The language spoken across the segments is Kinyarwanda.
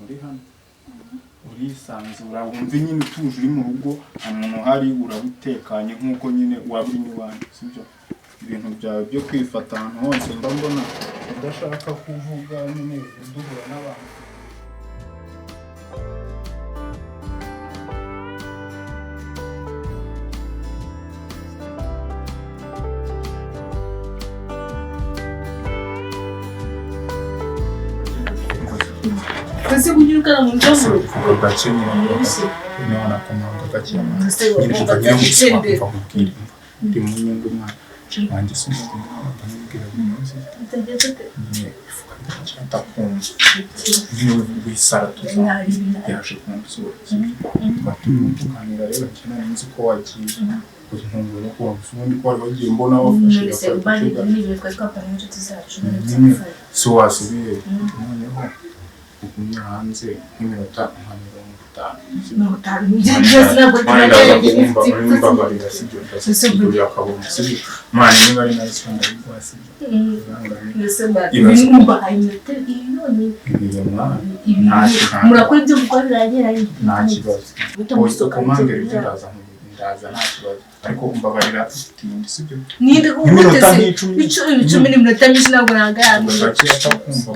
Uri hano urisanzura, wumva nyine utuje, uri mu rugo, nta muntu uhari, urabutekanye nk'uko nyine waba uri n'iwanyu, sibyo? Ibintu byawe byo kwifata ahantu hose mba mbona udashaka kuvuga nyine duhura n'abantu. Ese kugira ukara mu nzu? Gace nyine niho nakomanga gake nyine, reka nyine ngusaba nkubwire ndi mu nyungu mwana wanjye, sinzi ndamubwira buri munsi nyine ndakumva nyine wisara tuza yaje kunsura batuma tuganira. Rero njye nari nzi ko wagiye ntunguwe no kubona ubundi ko wari wagiye, mbona wafashe nyine si wasubiye, noneho ugumye hanze nk'iminota nka 50. Mbabarira, sibyo? Ndazikugurira akabombo, sibyo? Mwana, niba ari nayo ndabiguha, sibyo? Ibiri mwana. Murakora ibyo mukora biragera. Nta kibazo, ukomangire ibyo, ndaza ndaza, nta kibazo, ariko mbabarira utinde, sibyo? Ninde? Nk'iminota nk'icumi. 10 ni iminota myinshi, ntabwo nagaragara. Gake atakumva.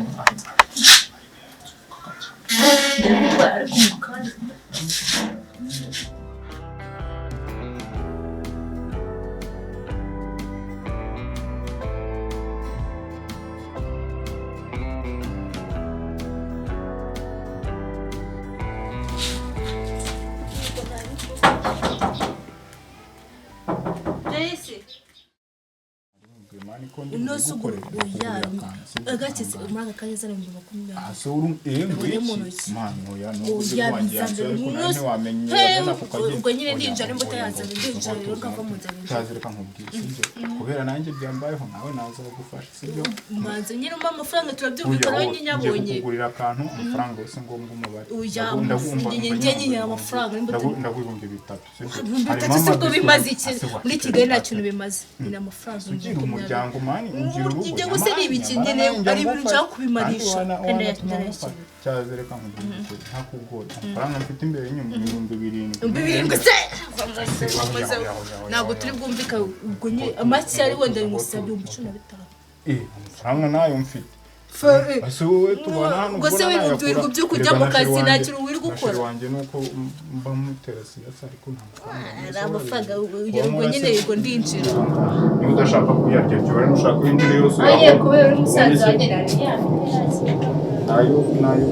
Ariko kandi Unoze. Agakeze muri aka kanya zana 20,000. Ase uri Uri mu ngwiki ntoki. Mani, oya, nubuze Oya, wanjye bizanze yansuye, ariko umunsi. nawe ntiwamenye. He, urabona ako kageni. Ubwo nyine Oya, ndinjira, nimba oya, utayanzanye, oya, ndinjira oya, rero ngava mu nzira. Cyaze reka nkubwire, sibyo? Kubera nanjye byambayeho, nawe naza bagufasha, sibyo? Mbanza nyine umpa amafaranga, Oya, turabyumvikana oya, nyine ngiye nyabonye. kukugurira akantu, amafaranga yose ngombwa umubare. Oya, Ndagumva njye nyine amafaranga, nimba ndaguha 3000, sibyo? 3000 Harimo si bwo amabiswi. bimaze iki? Ase wa- Muri Kigali nta kintu bimaze, ni amafaranga Ugira 20,000. umuryango mani, ugira urugo. Njye gusa ni ibiki nyine, ari ibintu nshaka kubimarisha kandi nayatuma cyaze. Reka nkubwire ukuri, ntakugora, amafaranga mfite imbere y'inyuma 7000. 7000 se? Ntabwo turi bwumvikane ubwo nyine, make ari wenda ngusabye 15,000. Amafaranga nayo mfite. Ese wowe tubana hano Ubwo se ubona wirirwa nayakura? wirirwa ubyuka ujya Erega mu na kazi, sheri nta wanjye- kintu wirirwa na sheri ukora. wanjye nuko mba mutera siyasa, ariko nta mafaranga. Ari amafaranga ubwo nyine yego ndinjira. Niba udashaka kuyarya ryo, nushaka winjire yose Aye, uyabona. kubera uri musaza Ubone se- wanjye nari nayo nayo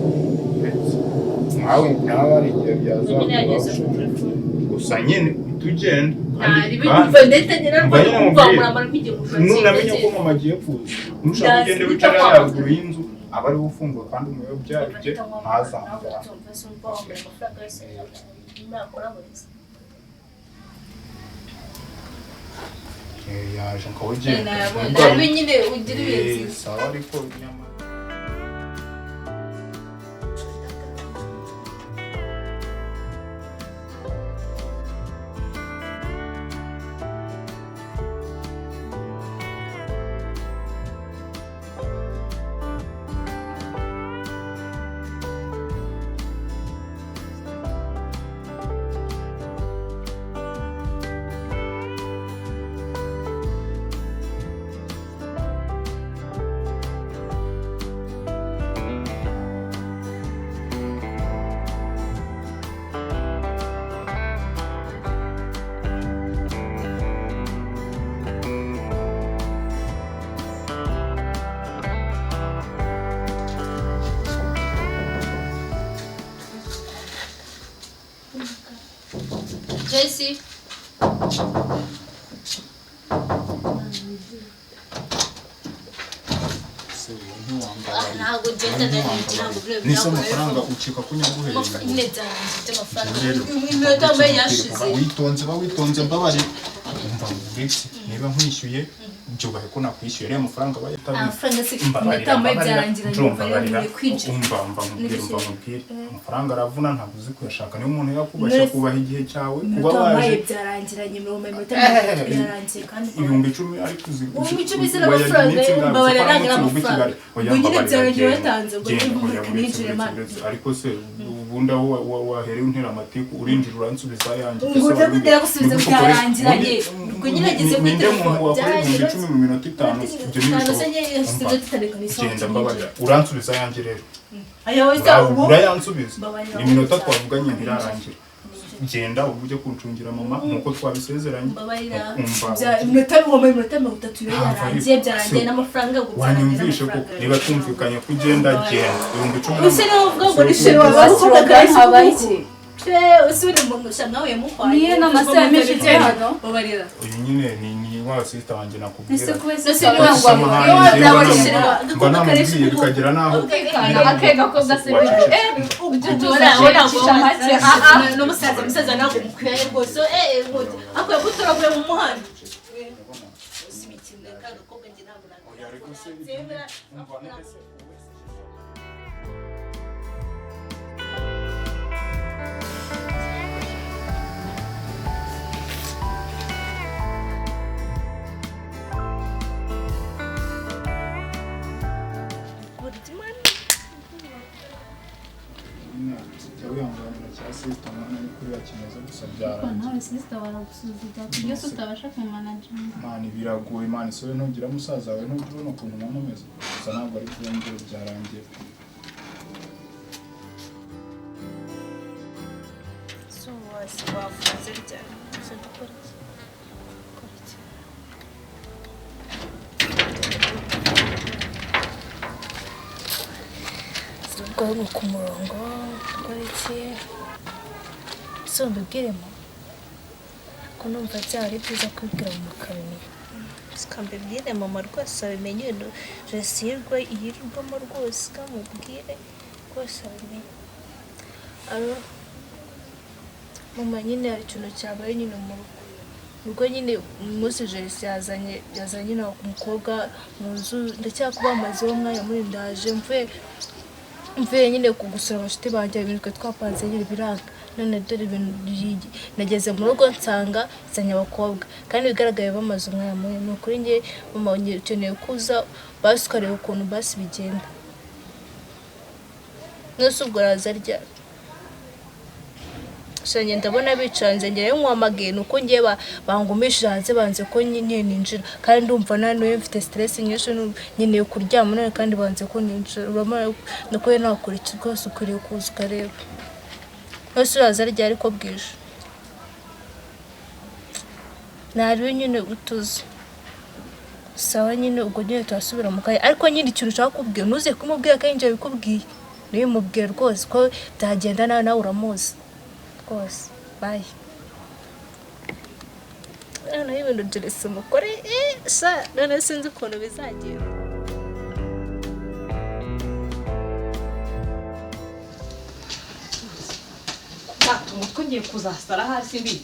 uretse nawe nawe hari igihe byazakubaho, gusa nyine uhita ugenda kandi ndetse nyine Umva nyine kumva nkubwire. muramara nk'igihe. Nunamenya ko mama agiye kuza, nushaka ugende wicare hariya haruguru y'inzu, aba ariwe ufunguye, kandi umuyobyaribye ntazambyara. Yaje ukaba ugenda. Nabi nyine ugira ibihe byiza. Sawa, ariko nyamara Jesse. Se ubu ntiwambabariye. Ntabwo ngenda ntabwo biriya Nise amafaranga ukeka ko nyaguhereye? Nyine byanjye by'amafaranga Rero, iminota mbaye yashize. Ba witonze, ba witonze, mbabarira. Umva, uretse niba nkwishyuye Byubahe ko nakwishyuye ariya mafaranga bayatabizi. Amafaranga se Mbabarira, iminota mbaye mbabarira, byarangiranye, Jumva, umva rero mbabarira. ngiye kwinjira. Umva, umva nkubwire, umva Nibyo. nkubwire, amafaranga aravuna, ntabwo uzi kuyashaka. Niyo umuntu yakubashye None- akubaha igihe cyawe kuba Iminota wampaye waje byarangiranye, iminota Eh, birarangiye kandi 10,000, ariko uzi 10,000 se wayarya n'amafaranga iminsi ye, ingahe? mbabarira, Uzi ko ntabwo ari ari umunsi amafaranga. Kigali. Oya, Ubwo nyine mbabarira, byarangiye genda, watanze, ubwo genda, nyine oya, reka uretse, ninjire, uretse, man. uretse. Ariko se ubundi aho wahereye untera amatiku, urinjira uransubiza ayanjye? Ngo Ese ujye wari kugera gusubiza umbwira. byarangiranye. Ubwo nyine ageze kuri Ninde muntu telefone, wakora byarangiranye. 10,000 mu minota 5? Ibyo Itanu se ntibishoboka. njye Umva, iminota 5 n'isaha genda, cumi. mbabarira, uransubiza ayanjye rero. Aya wowe se ubu Urayansubiza. Mbabarira, Iminota wowe. twavuganye ntirarangira. Genda ubu ujye kuncungira mama nkuko twabisezeranye. Mbabarira. Umva, Iminota wambaye iminota 30 rero Ntabwo yarangiye, ari- byarangiye n'amafaranga, ubwo byarangiye wanyumvishe ko n'amafaranga. niba twumvikanye ko ugenda, genda, 10,000. Ese niba uvuga ngo ni Se sheri wawe, Wasura habaye habaye iki? Usubire mu musha nawe yamuhwaye. Niyo n'amasaha menshi ugera hano. Babarira. Uyu nyine ni wa sister wanjye nakubwira. Ese kuba Ese sister niba wawe ngo Amahane, iyo njyewe waba ari sheri wawe, mba namubwiye bikagera n'aho akega ko gasebije N'umusaza, umusaza ntabwo mukwiranye rwose. Ako yagutoraguye mu muhanda. Oya, ariko se umva, none se wowe se- Nyine jya wihanganira cya sister mwana, ni kuriya kimeze gusa, byarangiye. Nawe sister baragusuzugura ku buryo utabasha kumanaginga. Mani, biragoye mani. Sobe ntugira musaza wawe, ntujya ubona ukuntu mama ameze? Gusa ntabwo ari bwongere, byarangiye. Wafunze ryari? Gusa ndakora iki? Ndakora iki? Ubwo ni ku murongo, ndakora iki? Ese mbibwiremo ko numva byaba ari byiza kubibwira mu ukabimenya. Mbibwire mama rwose abimenye, ibintu jesi yirirwamo rwose, kamubwire rwose abimenye. Alo, mama, nyine hari ikintu cyabaye nyine mu rugo. Ubwo nyine umunsi Jerisi yazanye na umukobwa mu nzu, ndacyakubamazeho umwanya muri ndaje mvuye nyine kugusura abashuti banjye, ibintu twe twapanze nyine biranga. None dore ibintu nageze mu rugo nsanga zanye abakobwa, kandi bigaragaye bamaze umwanya munini. Ni ukuri njye mama ukeneye kuza basi ukareba ukuntu basi bigenda. Nose ubwo araza ryari? Gusa njye ndabona bicanze, njye nkwamagaye ni uko njye bangumishije hanze, banze ko nyine ninjira, kandi ndumva nanuye mfite stress nyinshi, nkeneye kuryama none kandi banze ko ninjira. Urabona nuko nakora iki? Rwose ukwiriye kuza ukareba. Nose uraza ryari ko bwije? Nariwe nyine utuze. Sawa nyine, ubwo nyine turasubira mu kanya, ariko nyine ikintu ushaka kubwira ntuze kumubwira kandi njye bikubwiye, ntibimubwire rwose ko byagenda nawe, nawe uramuzi rwose. Bye. Noneho ibintu Jeresi mukore, sha none sinzi ukuntu bizagenda. Data, umutwe ngiye kuzasara hasi mbi.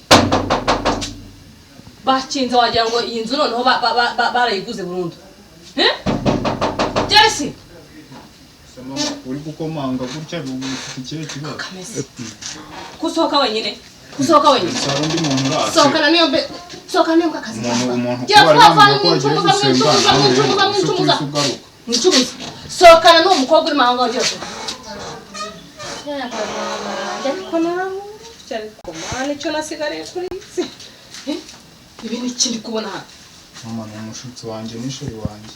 Bakinze wagira ngo iyi nzu noneho barayiguze burundu. Eh? Jesse! Se mama, uri gukomanga gutya ufite ikihe kibazo? Kameze. Kusohoka wenyine. Kusohoka wenyine. Gusa hari undi muntu uraje. Sohokana niyo mbe. Sohokana niyo mbwa akazi. Umuntu Jya kuba ari vuba vuba, bambwira ko wagiye mwicumuza, gusenga, mwicumuza, nawe rero mwicumuza, ese mwicumuza. uhise ugaruka. Mwicumuza. Sohokana n'uwo mukobwa urimo aho ngaho ugiye kuba. Ariko nawe ariko mana icyo nasigariye kuri iyi si. Eh? Ibi ni ikindi kubona hano. Mama, ni umushutsi wanjye n'ishuri wanjye.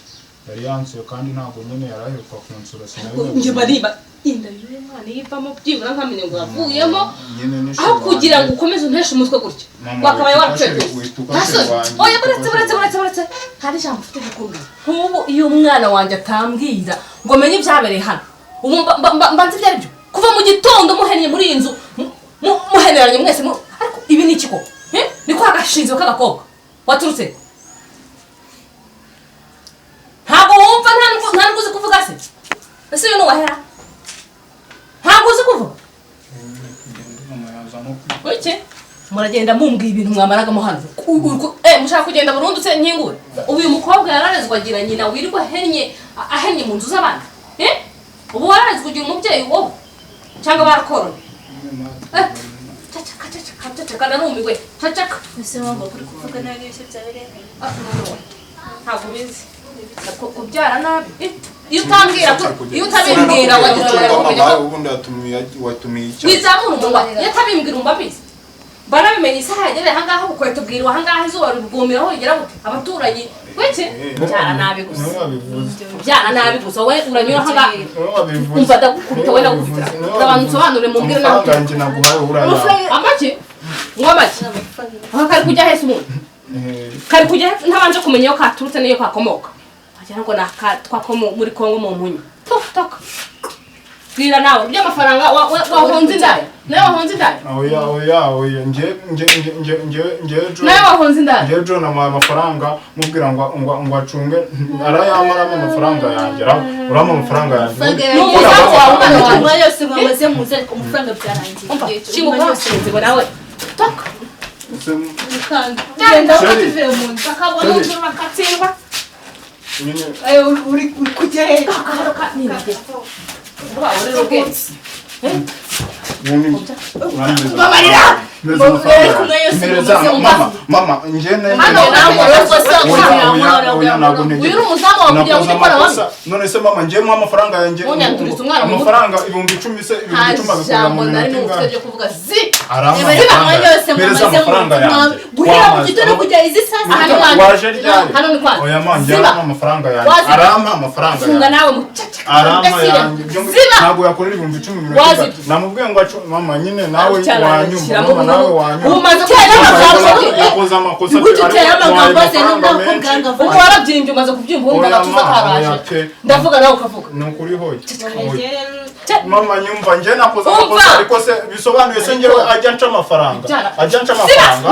Yari yansuye kandi ntabwo nyine yari aheruka kunsura. Njye Sinabibabwiye. bariba inda y'uyu mwana iyo ivamo byibura nkamenya ngo yavuyemo, Nyine n'ishuri aho kugira ngo wanjye. ukomeze unteshe umutwe gutya Mama, wakabaye wita warapfuye ukashe- rwose. wita ukashe Ntasoni. wanjye, Oya, wita buretse ukashe buretse buretse buretse, hari ijambo ufite gukunda. Nk'ubu iyo umwana wanjye atambwira ngo menye ibyabereye hano, ubu mba nzi ibyo ari byo. Kuva mu gitondo muhennye muri iyi nzu, muheneranye mwese, ariko ibi ni iki koko? Eh? Ni kwa gashinzwe k'agakobwa waturutse, ntabwo wumva, nta nubwo uzi kuvuga se. Ese uyu ni uwahera? Ntabwo uzi kuvuga. Mama yaza no Kuki muragenda mumbwira ibintu mwamaragamo hano? Mushaka kugenda burundu se nkingure? Ubu uyu mukobwa yararezwe agira nyina wirirwa ahennye mu nzu z'abandi. Ubu wararezwe ugira umubyeyi wowe cyangwa barakorora? Cacaka cacaka cacaka narumiwe cacaka. Ese mama kuri kuvuga nabi ibyo byabereye? Ntabwo ubizi kubyara nabi. Iyo utambwira iyo utabimbwira wagira ngo ubundi watumiye icyo wizamura umunwa. Iyo utabimbwira umva bizi barabimenye isaha yagereye aha ngaha ubukweto bwiriwe aha ngaha izuba ribwumiraho rigera gute abaturanyi weke byara nabi gusa byara nabi gusa wowe uranyura aha ngaha umva ndagukubita wowe ndagukubita abantu nsobanure mumbwire nawe amaki ngo amaki aha kari kujya hese umuntu kari kujya ntabanje kumenya iyo katurutse n'iyo kakomoka wagira ngo twako muri Kongo mu mpunyu toka bwira nawe by'amafaranga wahonze indaya nawe wahonze indaya. Oya oya oya nge nge nge nge nge nawe wahonze indaya nge jo na amafaranga mubwira ngo ngo acunge arayamara amafaranga yanjye urama amafaranga yanjye n'umuzamu wawe umwana wawe yose mwamaze muze ariko amafaranga byarangiye kingo kwasinze ngo nawe toka genda ukatuvire mu nzu akabona umuntu bakatsindwa ayo uri kujya he Mama njye none se mama njye mu amafaranga yanjye amafaranga 10,000 se 10,000 abikura mu minota byo kuvuga zi guhera mu gitondo kujya izi sasa hano ni kwa oya mama njye arama amafaranga yanjye arama amafaranga funga nawe mucacaka arama yanjye ntabwo yakorera 10,000 namubwiye ngo mama nyine nawe wanyumva mama nawe wanyumva umaze kutera amagambo yakoze amakosa utera amagambo se n'ubwo uko warabyimbye umaze kubyumva wumva agatuza karaje ndavuga nawe ukavuga ni ukuri hoye mama nyumva njye nakoze amakosa ariko se bisobanuye se njyewe ajya nca amafaranga ajya nca amafaranga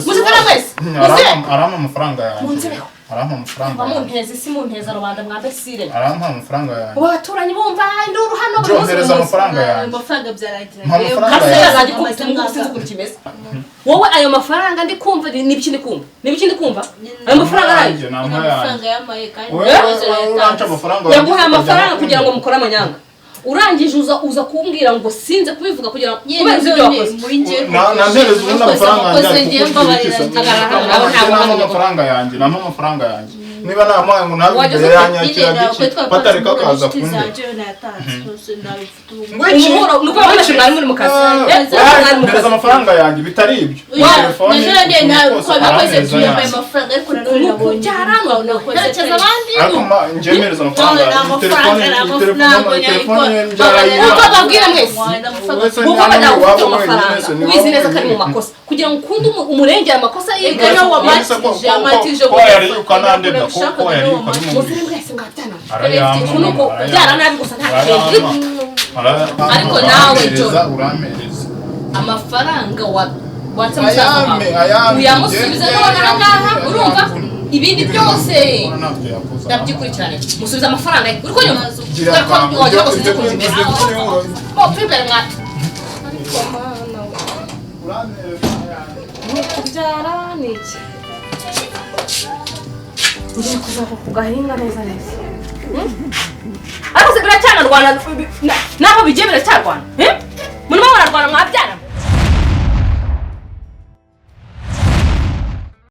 musikara mwese arama amafaranga yanjye arampa amafaranga munteze si munteza rubanda mwabesire arampa amafaranga yanjye abaturanyi bumva induru hano buri munsi amafaranga yanjye amafaranga byaragira wowe ayo mafaranga ndi kumva nibiki ndi kumva nibiki ndi kumva ayo mafaranga yanjye amafaranga yamaye kandi yaguhaye amafaranga kugira ngo mukore amanyanga urangije uza kumbwira ngo sinze kubivuga kugira ngo kubera ibyo wakoze na mpereza ubundi amafaranga yanjye amafaranga yanjye nampa amafaranga yanjye niba namuhaye ngo nawe imbere yanyakira biki batareka akaza kundi nuko wabonye mwari muri mu kazi mpereza amafaranga yanjye bitari ibyo ariko njye mpereza amafaranga yanjye telefone uko babwira mwese uko badafite amafaranga ubizi neza ko ari mu makosa kugira ngo ukunde umurengera amakosa yiga byara nabi gusa nta kintu ariko nawe amafaranga watse musaza wawe uyamusubize none aha ngaha urumva ibindi byose ndabyikurikirane musubize amafaranga ye uri kunyumva wagira ngo sinzi ukuntu bimeze twibere mwa kubyara ni iki ngiye kuzava ku gahinga neza neza ariko se biracyanarwana naho bigiye biracyarwana